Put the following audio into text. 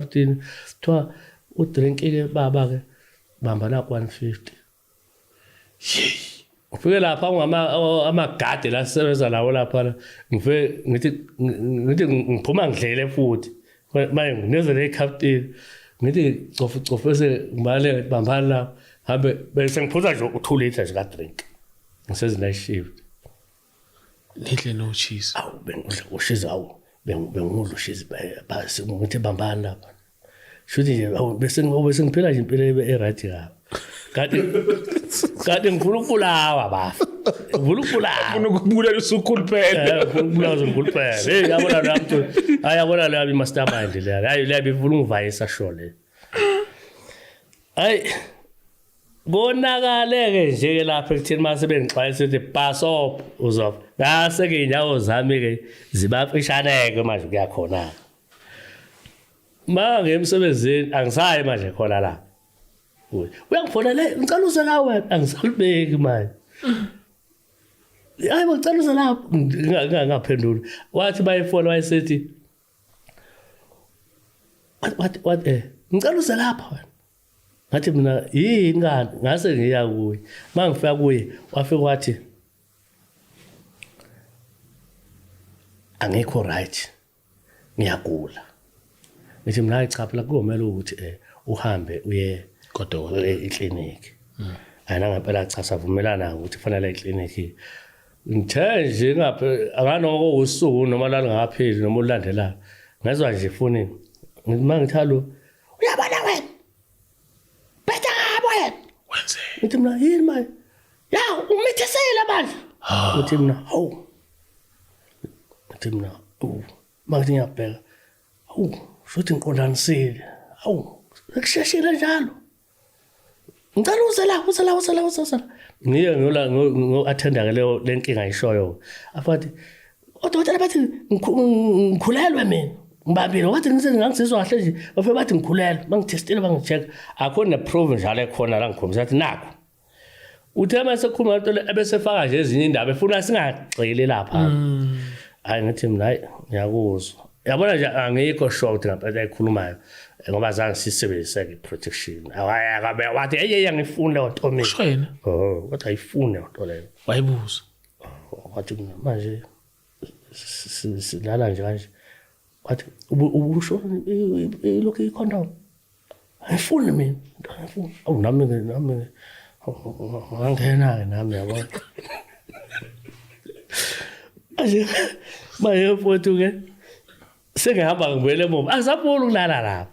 15 kuthiwa udrink-ke baba-ke bamba naku 150. Ufike lapha amagade la sisebenza lawo lapha, ngifike ngithi ngithi ngiphuma ngidlele futhi manje nginezele ekhaptini, ngithi cofu cofu, bese ngibaleke bambani lapha hambe, bese ngiphuza nje u-2 litre nje ka-drink ngisezi-night shift. Nidle no cheese. Awu, bengidla ushizi, awu, bengudla ushizi basi, ngithi bambani lapha. Shuthi nje awu, bese ngiphila nje impilo e-right kabi. Kanti ngifuna ukubulawa bafa. Ngifuna ukubulawa. Ufuna ukubulala usukhuluphele. Eh, ngifuna ukubulawa ngikhuluphele. Hey, yabona la mntu. Hayi, yabona la mastermind le. Hayi, le bifuna ungivayisa sho le. Hayi. Konakale-ke nje-ke lapha ekutheni mase bengixwayisa ukuthi pass up uzofa. Ngase-ke iy'nyawo zami-ke zibafishaneke manje kuya khona-ke. Ma ngiye emsebenzini angisayi manje khona la. Uyangifonela, ngicela uze la wena, angisalibeki manje. Hayi bo, ngicela uze lapho, ngingaphenduli. Wathi bayifona wayesethi wathi ngicela uze lapha wena. Ngathi mina yini kanti, ngase ngiya kuye. Mangifika kuye wafika wathi angikho right, ngiyagula. Ngithi mina hayi cha phela kuzomela ukuthi uhambe uye kodokotela eklinikhi. Ayina ngempela cha, savumelana ukuthi kufanele eklinikhi. Ngithe nje ngapha anganoko usuku noma lalingapheli noma olulandelayo, ngezwa nje efonini, ngithi mangithi hallo, uyabona wena, phetha ngabo wena. Wenze. Ngithi mina yini manje? Ya, ungimithisile manje. Ngithi mina hawu, ngithi mina awu, mangithi ngiyabheka, hawu, shuthi ngiqondanisile, hawu, sekusheshile njalo. Ngicela uze la, uze la, uze la, uze la. Ngiye ngiyola ngo-attenda-ke leyo le nkinga ayishoyo. Afathi odokotela bathi ngikhulelwe mina. Ngibambile wathi ngangizizwa kahle nje, bafike bathi ngikhulelwe, bangithestile, bangi-check. Akho ne-proof njalo ekhona la ngikhombisa athi nakho. Uthe uma esekhuluma lento le ebesefaka nje ezinye indaba efuna singagxili lapha. Hayi, ngithi mina hayi, ngiyakuzwa. Yabona nje angikho sure ukuthi ngempela ayikhulumayo ngoba zange sisebenzise ke protection. Akabe wathi hey hey, angifuni leyo nto mina. Usho yena. Oh, wathi ayifuni leyo nto leyo. Wayibuza. Wathi mina manje silala nje kanje. Wathi ubusho ilokhu i-condom. Angifuni mina, angifuni. Awu, nami ke nami ngangena-ke nami, yabona. Manje manje mfowethu ke sengihamba ngibuyele emuva, angisafuni ukulala lapha.